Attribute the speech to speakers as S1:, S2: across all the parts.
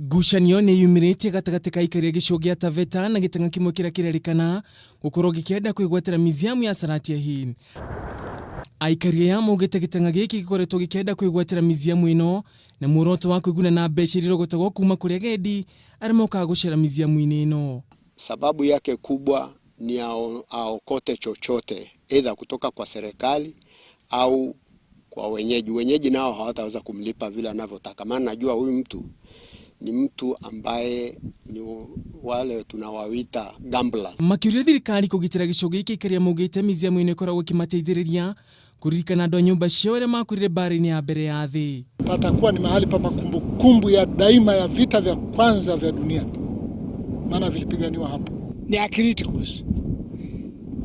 S1: Ngucanio nĩ yumĩrĩtie gatagatĩ ka aikari a gĩcigo gĩa Taveta na gĩtang'a kĩmwe kĩrĩa kĩrerĩkana gũkorwo gĩkĩenda kwĩgwatĩra museum ya Sabatia Hill. Aikari aya maugĩte gĩtang'a gĩkĩ gĩkoretwo gĩkĩenda kwĩgwatĩra museum ĩno na muoroto wa kwĩguna na mbeca iria irogotagwo kuma kũrĩ agendi arĩa mokaga gũcera museum-inĩ ĩno.
S2: Sababu yake kubwa ni aokote chochote either kutoka kwa serikali au kwa wenyeji. Wenyeji nao hawataweza kumlipa vile anavyotaka, maana najua huyu mtu ni mtu ambaye ni wale tunawawita gamblers.
S1: Makĩũria thirikari kũgitĩra gĩcigo gĩkĩ kĩrĩa maugĩte museum ĩno ĩkoragwo ĩkĩmateithĩrĩria kũririkana andũ a nyũmba ciao arĩa makuire mbara-inĩ ya mbere ya thĩ.
S3: Patakuwa ni mahali pa makumbukumbu ya daima ya vita vya kwanza vya dunia, maana vilipiganiwa hapo.
S4: Ni ya Criticus.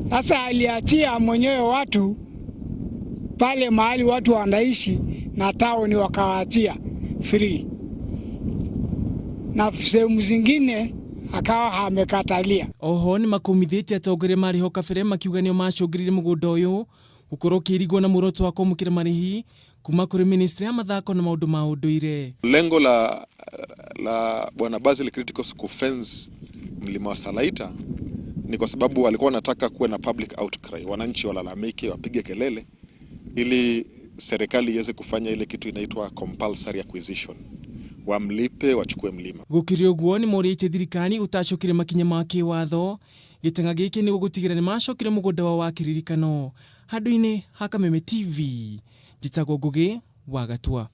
S4: Sasa aliachia mwenyewe watu pale mahali watu wanaishi na town wakawaachia free, na sehemu zingine akawa amekatalia.
S1: Oho nĩ makũmithĩtie atongoria marĩ ho kabere makiuga nĩo macũngĩrĩirie mũgũnda ũyũ gũkorwo ũkĩirigwo na muoroto wa kwamũkĩra marĩhi kuma kũrĩ ministry ya mathako na maũndũ ma ũndũire.
S5: Lengo la Bwana Basil Criticos kufence mlima wa Salaita ni kwa sababu walikuwa wanataka kuwe na public outcry, wananchi walalamike, wapige kelele ili serikali iweze kufanya ile kitu inaitwa compulsory acquisition, wamlipe wachukue mlima.
S1: Gũkĩrĩ ũguo nĩ morĩtie thirikari ũtacũkire makinya ma kĩwatho gĩtang'a gĩkĩ nĩ gũtigĩra nĩ macokire mũgũnda wao wa kĩririkano. Handũ-inĩ ha Kameme TV, njĩtagwo Ngũgĩ wa Gatua.